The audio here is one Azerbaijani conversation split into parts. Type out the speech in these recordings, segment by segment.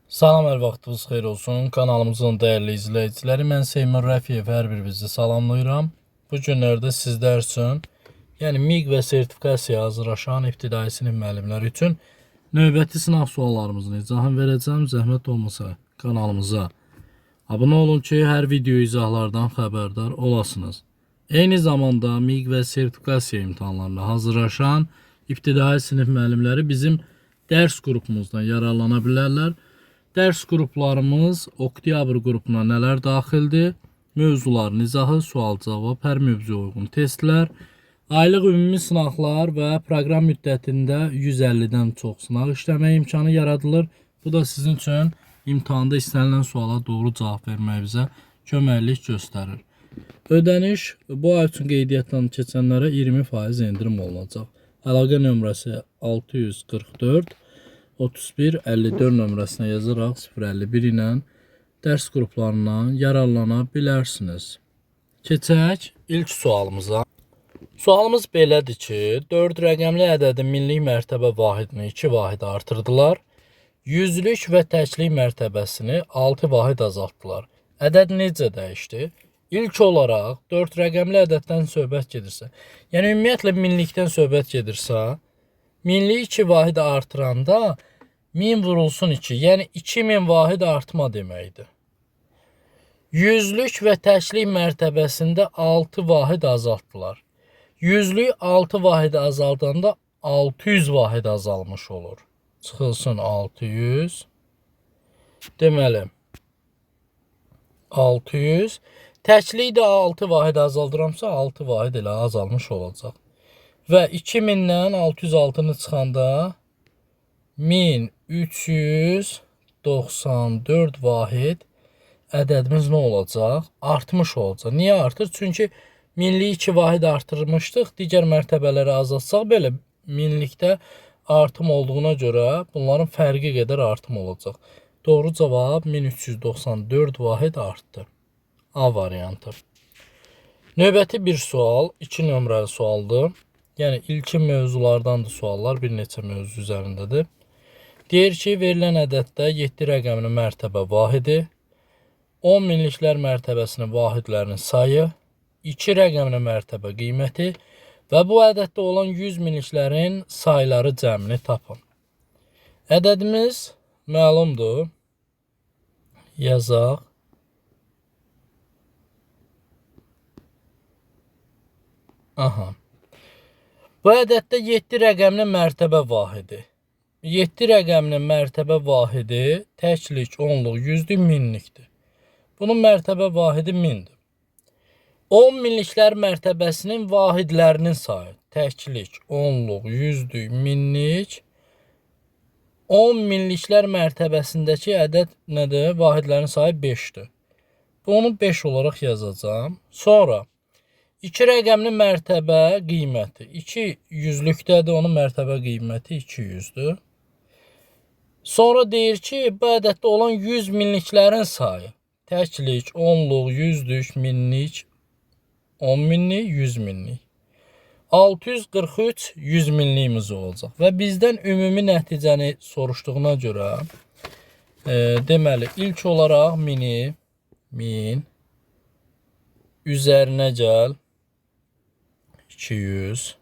Salam, hər vaxtınız xeyir olsun. Kanalımızın dəyərli izləyiciləri, mən Seymur Rəfiyev hər birinizi salamlayıram. Bu günlərdə sizlər üçün, yəni MİQ və sertifikasiya hazırlaşan ibtidai sinif müəllimləri üçün növbəti sınaq suallarımızın izahını verəcəm. Zəhmət olmasa kanalımıza abunə olun ki, hər video izahlardan xəbərdar olasınız. Eyni zamanda MİQ və sertifikasiya imtahanlarına hazırlaşan ibtidai sinif müəllimləri bizim dərs qrupumuzdan yararlana bilərlər. Dərs qruplarımız oktyabr qrupuna nələr daxildir? Mövzuların izahı, sual-cavab, hər mövzuya uyğun testlər, aylıq ümumi sınaqlar və proqram müddətində 150-dən çox sınaq işləmək imkanı yaradılır. Bu da sizin üçün imtahanda istənilən suala doğru cavab verməyinizə köməklik göstərir. Ödəniş bu ay üçün qeydiyyatdan keçənlərə 20% endirim olunacaq. Əlaqə nömrəsi 644 31 54 nömrəsinə yazaraq 051 ilə dərs qruplarından yararlana bilərsiniz. Keçək ilk sualımıza. Sualımız belədir ki, 4 rəqəmli ədədin minlik mərtəbə vahidini 2 vahid artırdılar. Yüzlük və təklik mərtəbəsini 6 vahid azaltdılar. Ədəd necə dəyişdi? İlk olaraq 4 rəqəmli ədəddən söhbət gedirsə, yəni ümumiyyətlə minlikdən söhbət gedirsə, minliyi 2 vahid artıranda 1000 vurulsun 2, yəni 2000 vahid artma deməkdir. Yüzlük və təklik mərtəbəsində 6 vahid azaltdılar. Yüzlük 6 vahid azaldanda 600 vahid azalmış olur. Çıxılsın 600. Deməli 600. Təklik də 6 vahid azaldıramsa 6 vahid elə azalmış olacaq. Və 2000-dən 606-nı çıxanda 1394 vahid ədədimiz nə olacaq? Artmış olacaq. Niyə artır? Çünki minliyi 2 vahid artırmışdıq. Digər mərtəbələri azaltsaq belə minlikdə artım olduğuna görə bunların fərqi qədər artım olacaq. Doğru cavab 1394 vahid artdı. A variantı. Növbəti bir sual, 2 nömrəli sualdır. Yəni ilkin mövzulardandır suallar, bir neçə mövzu üzərindədir. Deyir ki, verilən ədəddə 7 rəqəmli mərtəbə vahidi, 10 minliklər mərtəbəsinin vahidlərinin sayı, 2 rəqəmli mərtəbə qiyməti və bu ədəddə olan 100 minliklərin sayları cəmini tapın. Ədədimiz məlumdur. Yazaq. Aha. Bu ədəddə 7 rəqəmli mərtəbə vahidi. 7 rəqəmli mərtəbə vahidi təklik, onluq, yüzlük, minlikdir. Bunun mərtəbə vahidi 1000-dir. 10 minliklər mərtəbəsinin vahidlərinin sayı. Təklik, onluq, yüzlük, minlik. 10 minliklər mərtəbəsindəki ədəd nədir? Vahidlərin sayı 5-dir. Bunu 5 olaraq yazacağam. Sonra 2 rəqəmli mərtəbə qiyməti 2 yüzlükdədir, onun mərtəbə qiyməti 200-dür. Sonra deyir ki, bu ədəddə olan 100 minliklərin sayı. Təklik, onluq, yüzlük, minlik, 10 minlik, 100 minlik. 643 100 minliyimiz olacaq. Və bizdən ümumi nəticəni soruşduğuna görə, deməli, ilk olaraq mini, 1000, üzərinə gəl, 200,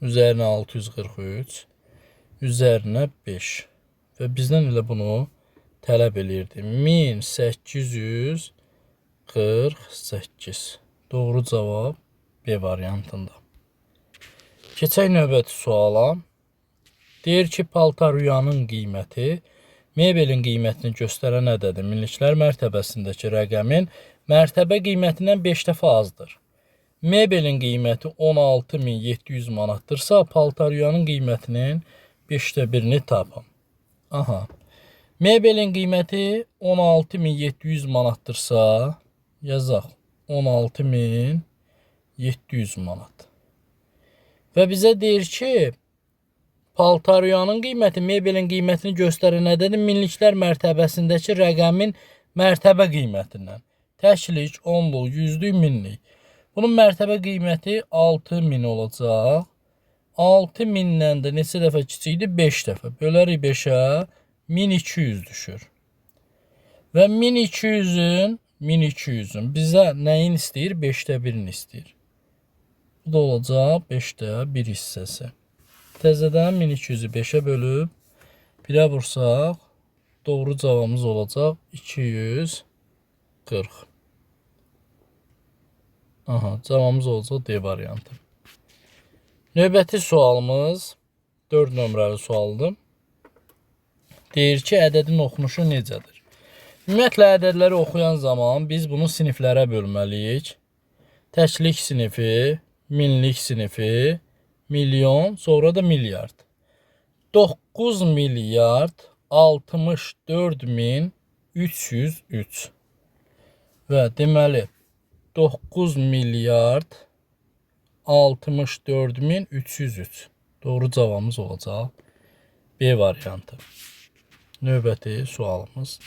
üzərinə 643, üzərinə 5. Və bizdən elə bunu tələb eləyirdi. 1848. Doğru cavab B variantında. Keçək növbəti suala. Deyir ki, paltaryuyanın qiyməti mebelin qiymətini göstərən ədədin minliklər mərtəbəsindəki rəqəmin mərtəbə qiymətindən 5 dəfə azdır. Mebelin qiyməti 16.700 manatdırsa, paltaryuyanın qiymətinin 5də 1-ini tapın. Aha. Mebelin qiyməti 16.700 manatdırsa, yazaq 16.700 manat. Və bizə deyir ki, paltaryuyanın qiyməti mebelin qiymətini göstərən ədədin minliklər mərtəbəsindəki rəqəmin mərtəbə qiymətindən. Təklik, onluq, yüzlük, minlik. Bunun mərtəbə qiyməti 6000 olacaq. 6000-dən də neçə dəfə kiçikdir? 5 dəfə. Bölərik 5-ə. 1200 düşür. Və 1200-ün bizə nəyin istəyir? 5-də 1-ini istəyir. Bu da olacaq 5-də 1 hissəsi. Təzədən 1200-ü 5-ə bölüb 1-ə vursaq, doğru cavabımız olacaq 240. Aha, cavabımız olacaq D variantı. Növbəti sualımız 4 nömrəli sualdır. Deyir ki, ədədin oxunuşu necədir? Ümumiyyətlə, ədədləri oxuyan zaman biz bunu siniflərə bölməliyik. Təklik sinifi, minlik sinifi, milyon, sonra da milyard. 9 milyard 64 min 303. Və deməli, 9 milyard 64 min 303. Doğru cavabımız olacaq B variantı. Növbəti sualımız.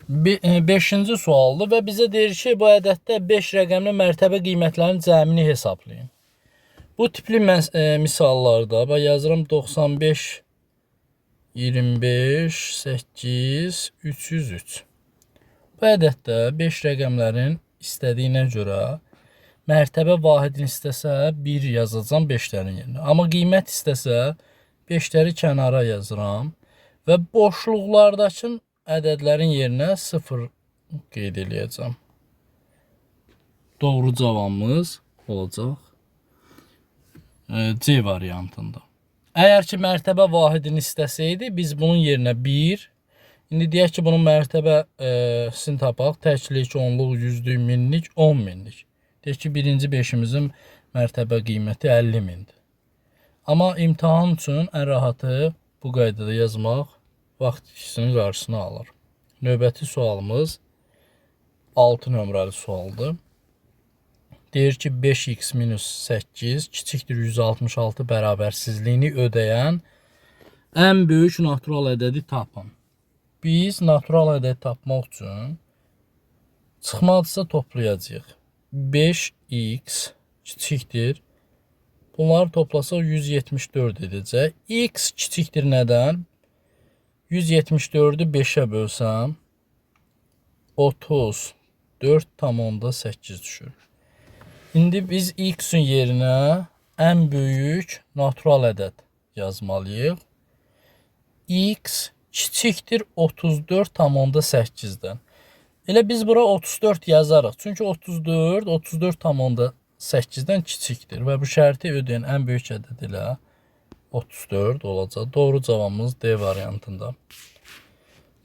5-ci sualdır və bizə deyir ki, bu ədəddə 5 rəqəmli mərtəbə qiymətlərinin cəmini hesablayın. Bu tipli misallarda, bax yazıram 95, 25, 8, 303. Bu ədəddə 5 rəqəmlərin istədiyinə görə mərtəbə vahidini istəsə 1 yazacağam 5-lərin yerinə. Amma qiymət istəsə 5-ləri kənara yazıram və boşluqlardakı ədədlərin yerinə 0 qeyd eləyəcəm. Doğru cavabımız olacaq C variantında. Əgər ki mərtəbə vahidini istəsəydi, biz bunun yerinə 1, indi deyək ki, bunun mərtəbəsini tapaq, təklik, onluq, yüzlük, minlik, 10 minlik. Deyək ki, birinci beşimizin mərtəbə qiyməti 50 mindir. Amma imtahan üçün ən rahatı bu qaydada yazmaq vaxt ikisinin qarşısını alır. Növbəti sualımız 6 nömrəli sualdır. Deyir ki, 5x minus 8 kiçikdir 166 bərabərsizliyini ödəyən ən böyük natural ədədi tapın. Biz natural ədədi tapmaq üçün çıxmadısa toplayacağıq. 5x kiçikdir. Bunları toplasaq 174 edəcək. X kiçikdir nədən? 174-ü 5-ə bölsəm 34,8 düşür. İndi biz x-in yerinə ən böyük natural ədəd yazmalıyıq. X kiçikdir 34,8-dən. Elə biz bura 34 yazarıq. Çünki 34, 34,8-dən kiçikdir və bu şərti ödəyən ən böyük ədəd elə 34 olacaq. Doğru cavabımız D variantında.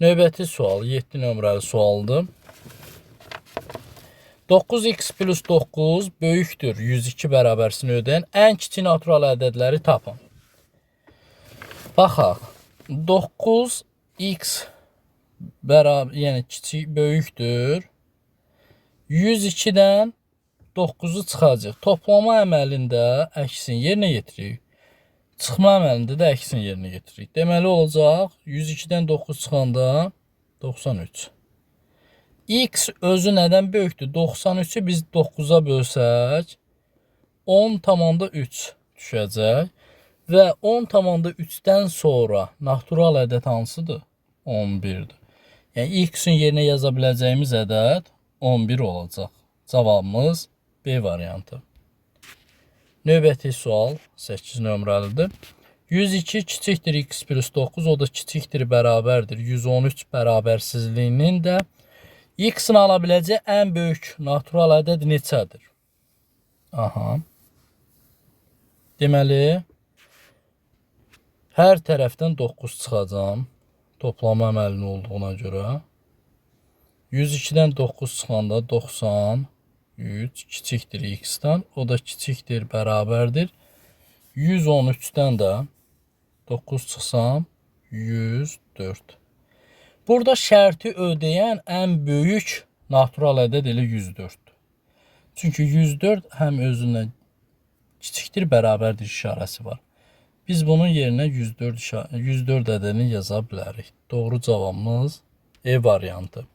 Növbəti sual 7 nömrəli sualdır. 9x plus 9 böyükdür 102 bərabərsini ödəyən ən kiçik natural ədədləri tapın. Baxaq. 9x bərabər, yəni kiçik böyükdür. 102-dən 9-u çıxacaq. Toplama əməlində əksini yerinə yetiririk. Çıxma əməlində də əksini yerinə yetiririk. Deməli olacaq 102-dən 9 çıxanda 93. X özü nədən böyükdür? 93-ü biz 9-a bölsək 10,3 düşəcək. Və 10,3-dən sonra natural ədəd hansıdır? 11-dir. Yəni x-in yerinə yaza biləcəyimiz ədəd 11 olacaq. Cavabımız B variantı. Növbəti sual 8 nömrəlidir. 102 kiçikdir x plus 9, o da kiçikdir bərabərdir 113 bərabərsizliyinin də x-in ala biləcəyi ən böyük natural ədəd neçədir? Aha. Deməli, hər tərəfdən 9 çıxacağam. Toplama əməlinin olduğuna görə. 102-dən 9 çıxanda 93 kiçikdir x-dən. O da kiçikdir, bərabərdir. 113-dən də 9 çıxsam 104. Burada şərti ödəyən ən böyük natural ədəd elə 104-dür. Çünki 104 həm özündən kiçikdir, bərabərdir işarəsi var. Biz bunun yerinə 104 ədədini yaza bilərik. Doğru cavabımız E variantı.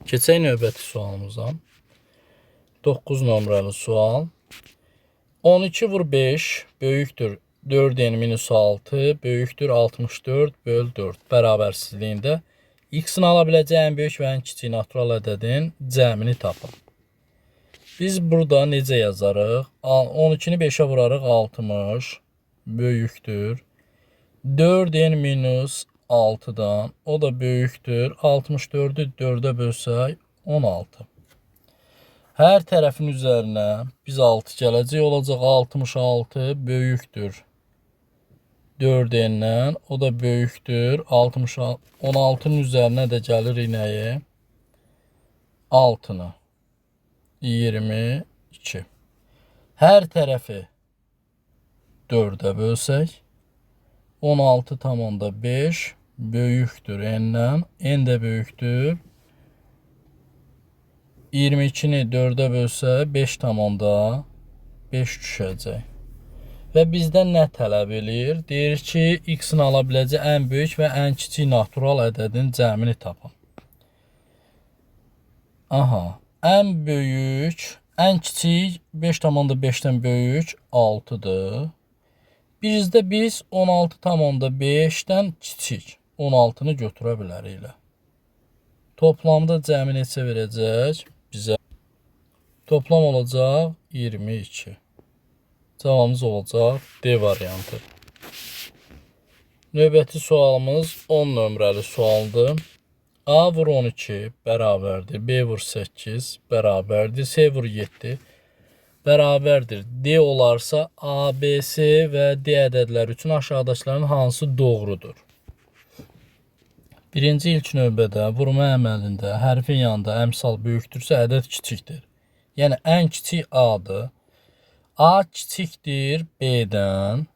Keçək növbəti sualımıza. 9 nömrəli sual. 12 vur 5 böyükdür 4n minus 6 böyükdür 64 böl 4 bərabərsizliyində x-in ala biləcəyi ən böyük və ən kiçik natural ədədin cəmini tapın. Biz burada necə yazarıq? 12-ni 5-ə vurarıq 60 böyükdür. 4n minus 6-dan o da böyükdür. 64-ü 4-ə bölsək 16. Hər tərəfin üzərinə biz 6 gələcək. Olacaq 66 böyükdür. 4n-dən o da böyükdür. 66, 16-nın üzərinə də gəlir nəyi? 6-nı. 22. Hər tərəfi 4-ə bölsək 16,5 böyükdür n-dən. N də böyükdür. 22-ni 4-ə bölsək 5,5 düşəcək. Və bizdən nə tələb eləyir? Deyir ki, x-in ala biləcəyi ən böyük və ən kiçik natural ədədin cəmini tapın. Aha, ən böyük, ən kiçik 5,5-dən böyük 6-dır. Bizdə biz 16,5-dən kiçik 16-nı götürə bilərik elə. Toplamda cəmi neçə verəcək bizə? Toplam olacaq 22. Cavabımız olacaq D variantı. Növbəti sualımız 10 nömrəli sualdır. A vur 12 bərabərdir. B vur 8 bərabərdir. C vur 7 bərabərdir. D olarsa A, B, C və D ədədləri üçün aşağıdakıların hansı doğrudur? Birinci ilk növbədə vurma əməlində hərfin yanında əmsal böyükdürsə ədəd kiçikdir. Yəni ən kiçik A-dır. A kiçikdir B-dən,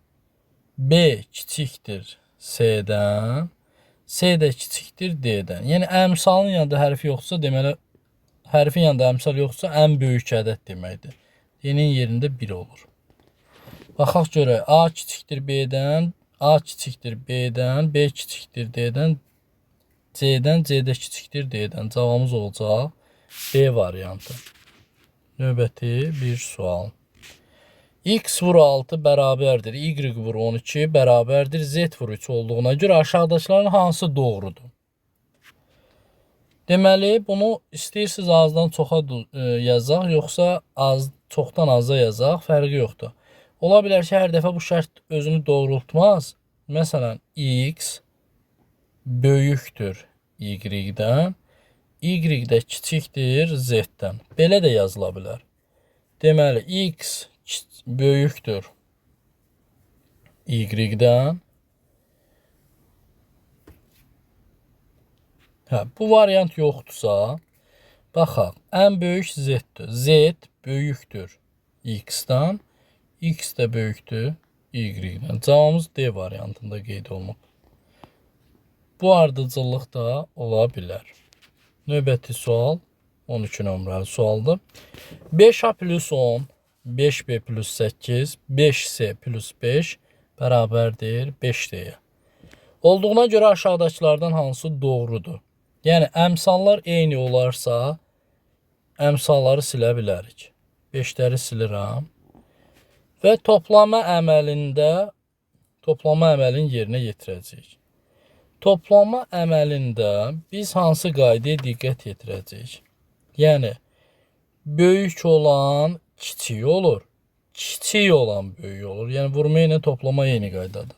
B kiçikdir C-dən, C də kiçikdir D-dən. Yəni əmsalın yanında hərfi yoxsa, deməli hərfin yanında əmsal yoxsa ən böyük ədəd deməkdir. D-nin yerində 1 olur. Baxaq görək. A kiçikdir B-dən, A kiçikdir B-dən, B kiçikdir D-dən, C-dən, C də kiçikdir D-dən. Cavabımız olacaq B variantı. Növbəti bir sual. X vur 6 bərabərdir. Y vur 12 bərabərdir. Z vur 3 olduğuna görə aşağıdakıların hansı doğrudur? Deməli, bunu istəyirsiniz azdan çoxa yazaq, yoxsa az, çoxdan aza yazaq, fərqi yoxdur. Ola bilər ki, hər dəfə bu şərt özünü doğrultmaz. Məsələn, X böyükdür Y-dən, Y də kiçikdir Z-dən. Belə də yazıla bilər. Deməli, X böyükdür Y-dən. Hə, bu variant yoxdursa, baxaq, ən böyük Z-dir. Z böyükdür X-dan, X də böyükdür Y-dən. Cavabımız D variantında qeyd olunub. Bu ardıcıllıq da ola bilər. Növbəti sual 12 nömrəli sualdır. 5A plus 10, 5B plus 8, 5C plus 5 bərabərdir 5D-yə. Olduğuna görə aşağıdakılardan hansı doğrudur? Yəni, əmsallar eyni olarsa, əmsalları silə bilərik. 5-ləri silirəm. Və toplama əməlində, toplama əməlini yerinə yetirəcəyik. Toplama əməlində biz hansı qaydaya diqqət yetirəcəyik? Yəni, böyük olan kiçik olur, kiçik olan böyük olur. Yəni, vurma ilə toplama eyni qaydadır.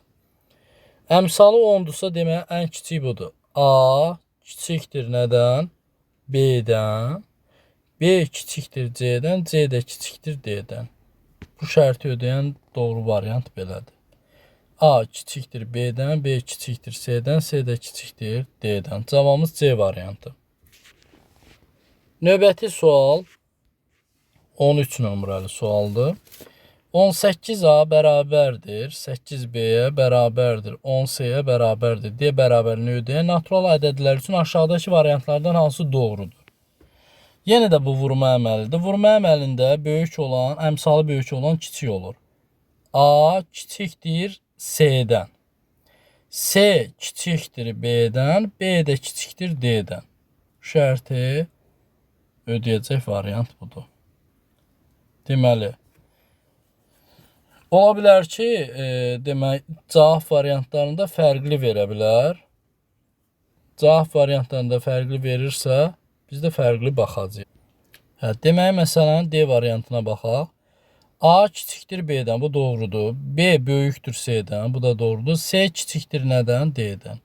Əmsalı 10-dursa, deməli, ən kiçik budur. A kiçikdir nədən? B-dən. B kiçikdir C-dən, C də kiçikdir D-dən. Bu şərti ödəyən doğru variant belədir. A kiçikdir B-dən, B kiçikdir C-dən, C də kiçikdir D-dən. Cavabımız C variantı. Növbəti sual 13 nömrəli sualdır. 18A bərabərdir 8B-yə bərabərdir 10C-yə bərabərdir. D bərabərliyini ödəyən natural ədədlər üçün aşağıdakı variantlardan hansı doğrudur? Yenə də bu vurma əməlidir. Vurma əməlində böyük olan, əmsalı böyük olan kiçik olur. A kiçikdir C-dən. C kiçikdir B-dən, B də kiçikdir D-dən. Şərti ödəyəcək variant budur. Deməli, Ola bilər ki, demək, cavab variantlarında fərqli verə bilər. Cavab variantlarında fərqli verirsə, biz də fərqli baxacağıq. Hə, demək, məsələn, D variantına baxaq. A kiçikdir B-dən, bu doğrudur. B böyükdür C-dən, bu da doğrudur. C kiçikdir nədən? D-dən.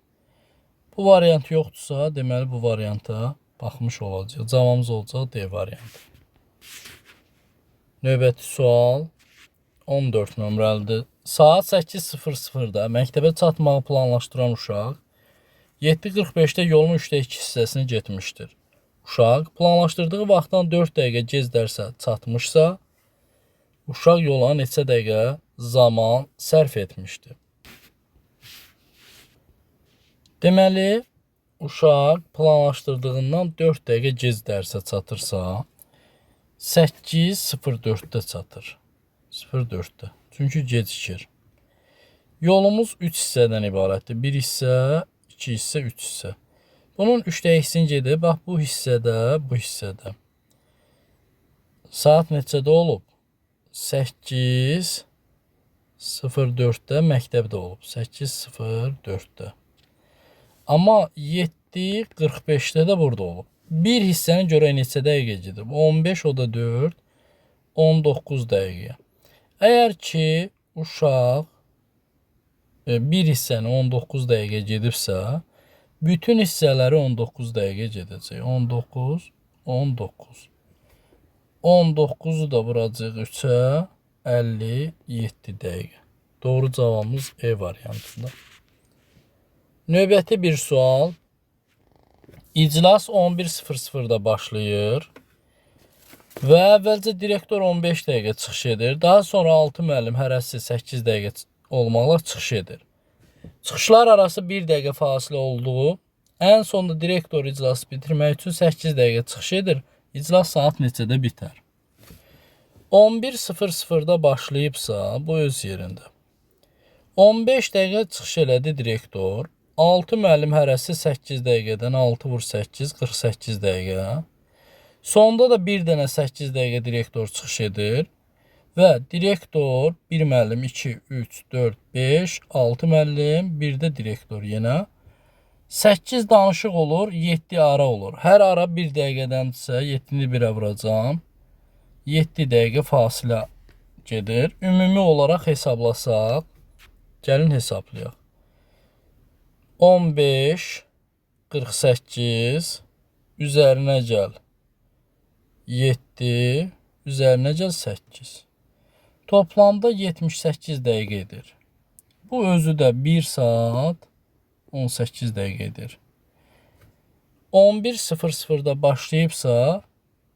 Bu variant yoxdursa, deməli, bu varianta baxmış olacaq. Cavabımız olacaq D variantı. Növbəti sual 14 nömrəlidir. Saat 8:00-da məktəbə çatmağı planlaşdıran uşaq 7:45-də yolun 3də 2 hissəsini getmişdir. Uşaq planlaşdırdığı vaxtdan 4 dəqiqə gec dərsə çatmışsa, uşaq yola neçə dəqiqə zaman sərf etmişdir? Deməli, uşaq planlaşdırdığından 4 dəqiqə gec dərsə çatırsa, 8:04-də çatır. 04-də. Çünki gecikir. Yolumuz 3 hissədən ibarətdir. 1 hissə, 2 hissə, 3 hissə. Bunun 3də 2-sini gedib, bax bu hissədə, bu hissədə. Saat neçədə olub? 8:04-də məktəbdə olub. 8:04-də. Amma 7:45-də də burada olub. Bir hissəni görək neçə dəqiqə gedib. 15, o da 4, 19 dəqiqə. Əgər ki, uşaq bir hissəni 19 dəqiqə gedibsə, bütün hissələri 19 dəqiqə gedəcək. 19, 19. 19-u da vuracaq 3-ə, 57 dəqiqə. Doğru cavabımız E variantında. Növbəti bir sual. İclas 11:00-da başlayır. Və əvvəlcə direktor 15 dəqiqə çıxış edir. Daha sonra 6 müəllim hərəsi 8 dəqiqə olmaqla çıxış edir. Çıxışlar arası 1 dəqiqə fasilə olduğu, ən sonda direktor iclası bitirmək üçün 8 dəqiqə çıxış edir. İclas saat neçədə bitər? 11:00-da başlayıbsa, bu öz yerində. 15 dəqiqə çıxış elədi direktor. 6 müəllim hərəsi 8 dəqiqədən 6 vur 8, 48 dəqiqə. Sonda da bir dənə 8 dəqiqə direktor çıxış edir. Və direktor, 1 müəllim, 2, 3, 4, 5, 6 müəllim, bir də direktor yenə. 8 danışıq olur, 7 ara olur. Hər ara 1 dəqiqədənsə 7-ni 1-ə vuracağam. 7 dəqiqə fasilə gedir. Ümumi olaraq hesablasaq, gəlin hesablayaq. 15, 48, üzərinə gəl 7, üzərinə gəl 8. Toplamda 78 dəqiqə edir. Bu özü də 1 saat 18 dəqiqə edir. 11:00-da başlayıbsa,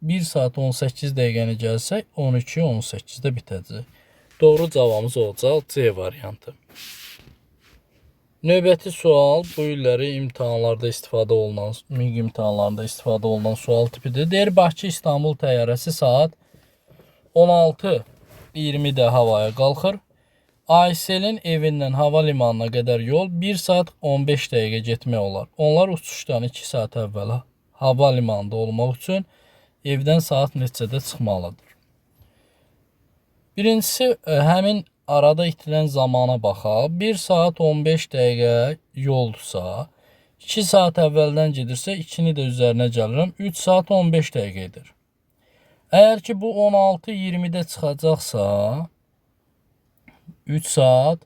1 saat 18 dəqiqəni gəlsək, 12:18-də bitəcək. Doğru cavabımız olacaq C variantı. Növbəti sual bu illəri imtahanlarda istifadə olunan, MİQ imtahanlarında istifadə olunan sual tipidir. Deyir, Bakı-İstanbul təyyarəsi saat 16:20-də havaya qalxır. Ayselin evindən hava limanına qədər yol 1 saat 15 dəqiqə getmək olar. Onlar uçuşdan 2 saat əvvəl hava limanında olmaq üçün evdən saat neçədə çıxmalıdır? Birincisi, həmin arada itilən zamana baxaq. 1 saat 15 dəqiqə yoldursa, 2 saat əvvəldən gedirsə, 2-ni də üzərinə gəlirəm. 3 saat 15 dəqiqə edir. Əgər ki, bu 16:20-də çıxacaqsa, 3 saat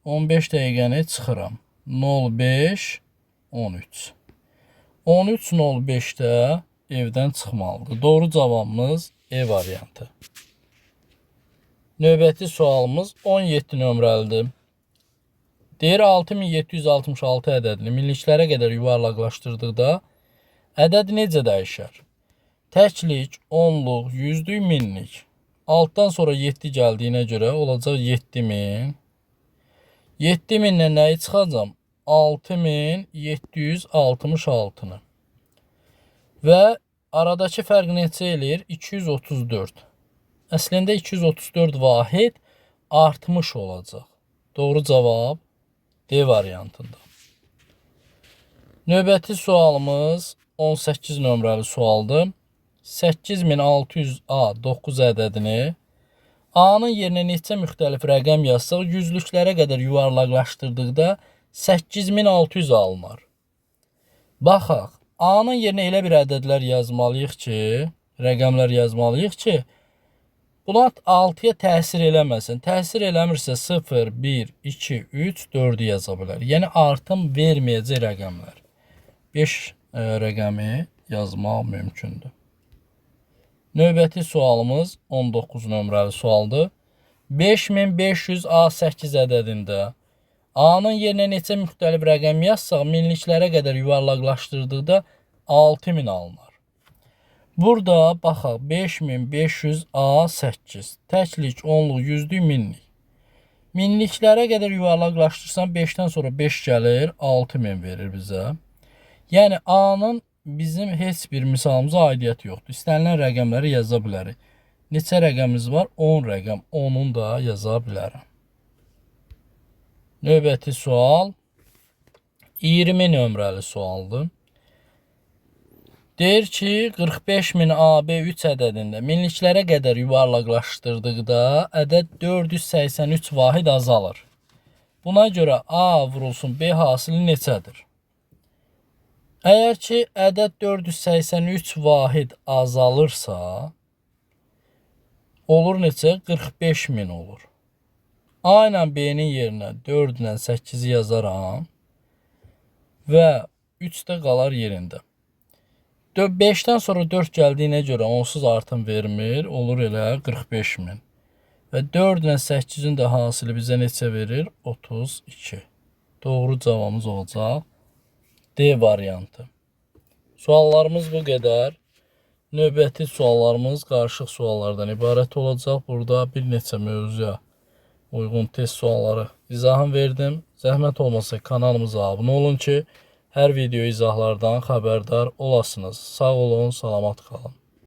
15 dəqiqəni çıxıram. 05, 13. 13:05-də evdən çıxmalıdır. Doğru cavabımız E variantı. Növbəti sualımız 17 nömrəlidir. Deyir, 6766 ədədini minliklərə qədər yuvarlaqlaşdırdıqda ədəd necə dəyişər? Təklik, onluq, yüzlük, minlik. Altdan sonra 7 gəldiyinə görə olacaq 7000. 7000-lə nəyi çıxacam? 6766-nı. Və aradakı fərq neçə eləyir? 234. Əslində 234 vahid artmış olacaq. Doğru cavab D variantında. Növbəti sualımız 18 nömrəli sualdır. 8600A 9 ədədini A-nın yerinə neçə müxtəlif rəqəm yazsaq, yüzlüklərə qədər yuvarlaqlaşdırdıqda 8600 alınar. Baxaq, A-nın yerinə elə bir ədədlər yazmalıyıq ki, rəqəmlər yazmalıyıq ki, bunlar 6-ya təsir eləməsin. Təsir eləmirsə 0, 1, 2, 3, 4-ü yaza bilər. Yəni artım verməyəcək rəqəmlər. 5 rəqəmi yazmaq mümkündür. Növbəti sualımız 19 nömrəli sualdır. 5500 A8 ədədində A-nın yerinə neçə müxtəlif rəqəm yazsaq, minliklərə qədər yuvarlaqlaşdırdıqda 6000 alınar. Burada baxaq 5500 A8. Təklik, onluq, yüzlük, minlik. Minliklərə qədər yuvarlaqlaşdırsan 5-dən sonra 5 gəlir, 6000 verir bizə. Yəni A-nın bizim heç bir misalımıza aidiyyəti yoxdur. İstənilən rəqəmləri yaza bilərik. Neçə rəqəmimiz var? 10 rəqəm. 10-un da yaza bilərəm. Növbəti sual 20 nömrəli sualdır. Deyir ki, 45000 AB3 ədədində minliklərə qədər yuvarlaqlaşdırdıqda ədəd 483 vahid azalır. Buna görə A vurulsun B hasili neçədir? Əgər ki, ədəd 483 vahid azalırsa, olur neçə? 45000 olur. A ilə B-nin yerinə 4 ilə 8-i yazaram və 3 də qalar yerində. 5-dən sonra 4 gəldiyinə görə onsuz artım vermir, olur elə 45000. Və 4 ilə 8-in də hasili bizə neçə verir? 32. Doğru cavabımız olacaq D variantı. Suallarımız bu qədər. Növbəti suallarımız qarışıq suallardan ibarət olacaq. Burada bir neçə mövzuya uyğun test sualları izahını verdim. Zəhmət olmasa kanalımıza abunə olun ki, hər video izahlardan xəbərdar olasınız. Sağ olun, salamat qalın.